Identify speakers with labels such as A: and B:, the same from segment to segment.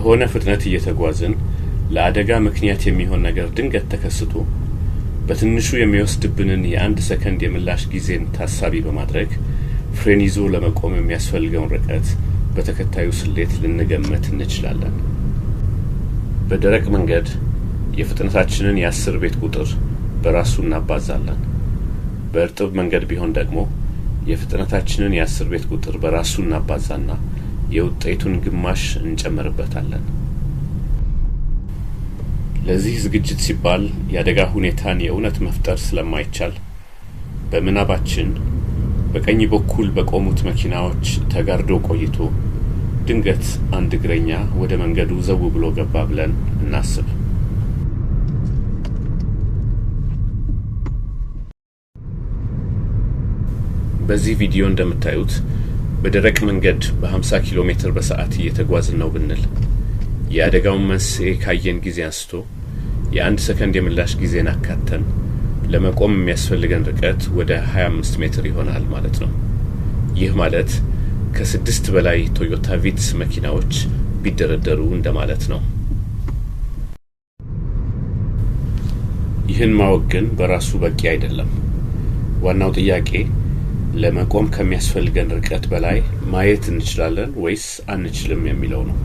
A: በሆነ ፍጥነት እየተጓዝን ለአደጋ ምክንያት የሚሆን ነገር ድንገት ተከስቶ በትንሹ የሚወስድብንን የአንድ ሰከንድ የምላሽ ጊዜን ታሳቢ በማድረግ ፍሬን ይዞ ለመቆም የሚያስፈልገውን ርቀት በተከታዩ ስሌት ልንገምት እንችላለን። በደረቅ መንገድ የፍጥነታችንን የ10 ቤት ቁጥር በራሱ እናባዛለን። በእርጥብ መንገድ ቢሆን ደግሞ የፍጥነታችንን የ10 ቤት ቁጥር በራሱ እናባዛና የውጤቱን ግማሽ እንጨምርበታለን። ለዚህ ዝግጅት ሲባል የአደጋ ሁኔታን የእውነት መፍጠር ስለማይቻል በምናባችን በቀኝ በኩል በቆሙት መኪናዎች ተጋርዶ ቆይቶ ድንገት አንድ እግረኛ ወደ መንገዱ ዘው ብሎ ገባ ብለን እናስብ። በዚህ ቪዲዮ እንደምታዩት በደረቅ መንገድ በ50 ኪሎ ሜትር በሰዓት እየተጓዝን ነው ብንል የአደጋውን መንስኤ ካየን ጊዜ አንስቶ የአንድ ሰከንድ የምላሽ ጊዜን አካተን ለመቆም የሚያስፈልገን ርቀት ወደ 25 ሜትር ይሆናል ማለት ነው። ይህ ማለት ከ6 በላይ ቶዮታ ቪትስ መኪናዎች ቢደረደሩ እንደማለት ነው። ይህን ማወቅ ግን በራሱ በቂ አይደለም። ዋናው ጥያቄ ለመቆም ከሚያስፈልገን ርቀት በላይ ማየት እንችላለን ወይስ አንችልም የሚለው ነው።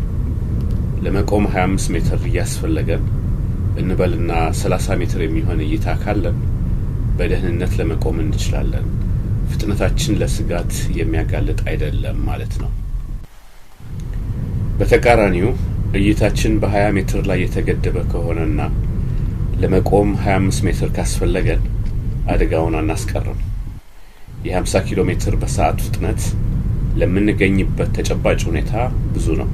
A: ለመቆም 25 ሜትር እያስፈለገን እንበልና 30 ሜትር የሚሆን እይታ ካለን በደህንነት ለመቆም እንችላለን። ፍጥነታችን ለስጋት የሚያጋልጥ አይደለም ማለት ነው። በተቃራኒው እይታችን በ20 ሜትር ላይ የተገደበ ከሆነና ለመቆም 25 ሜትር ካስፈለገን አደጋውን አናስቀርም። የ50 ኪሎ ሜትር በሰዓት ፍጥነት ለምንገኝበት ተጨባጭ ሁኔታ ብዙ ነው።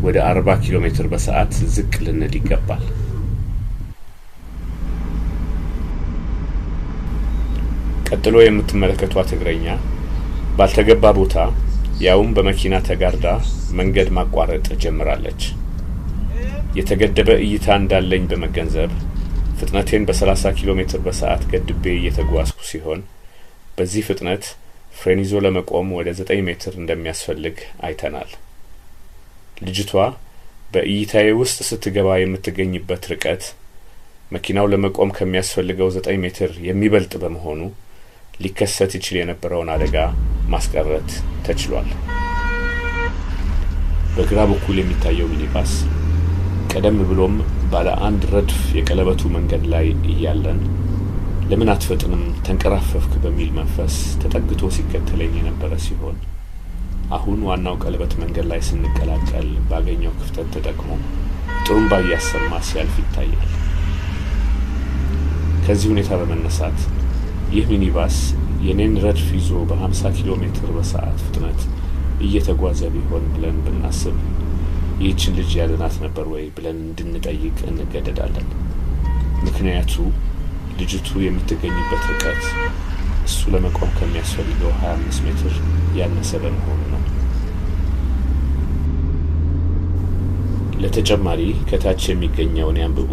A: ወደ 40 ኪሎ ሜትር በሰዓት ዝቅ ልንል ይገባል። ቀጥሎ የምትመለከቷት እግረኛ ባልተገባ ቦታ ያውም በመኪና ተጋርዳ መንገድ ማቋረጥ ጀምራለች። የተገደበ እይታ እንዳለኝ በመገንዘብ ፍጥነቴን በ30 ኪሎ ሜትር በሰዓት ገድቤ እየተጓዝኩ ሲሆን በዚህ ፍጥነት ፍሬን ይዞ ለመቆም ወደ 9 ሜትር እንደሚያስፈልግ አይተናል። ልጅቷ በእይታዬ ውስጥ ስትገባ የምትገኝበት ርቀት መኪናው ለመቆም ከሚያስፈልገው 9 ሜትር የሚበልጥ በመሆኑ ሊከሰት ይችል የነበረውን አደጋ ማስቀረት ተችሏል። በግራ በኩል የሚታየው ሚኒባስ ቀደም ብሎም ባለ አንድ ረድፍ የቀለበቱ መንገድ ላይ እያለን ለምን አትፈጥንም ተንቀራፈፍክ በሚል መንፈስ ተጠግቶ ሲከተለኝ የነበረ ሲሆን አሁን ዋናው ቀለበት መንገድ ላይ ስንቀላቀል ባገኘው ክፍተት ተጠቅሞ ጥሩምባ እያሰማ ሲያልፍ ይታያል። ከዚህ ሁኔታ በመነሳት ይህ ሚኒባስ የኔን ረድፍ ይዞ በ50 ኪሎ ሜትር በሰዓት ፍጥነት እየተጓዘ ቢሆን ብለን ብናስብ ይህችን ልጅ ያድናት ነበር ወይ ብለን እንድንጠይቅ እንገደዳለን። ምክንያቱ ልጅቱ የምትገኝበት ርቀት እሱ ለመቆም ከሚያስፈልገው 25 ሜትር ያነሰ በመሆኑ ነው። ለተጨማሪ ከታች የሚገኘውን ያንብቡ።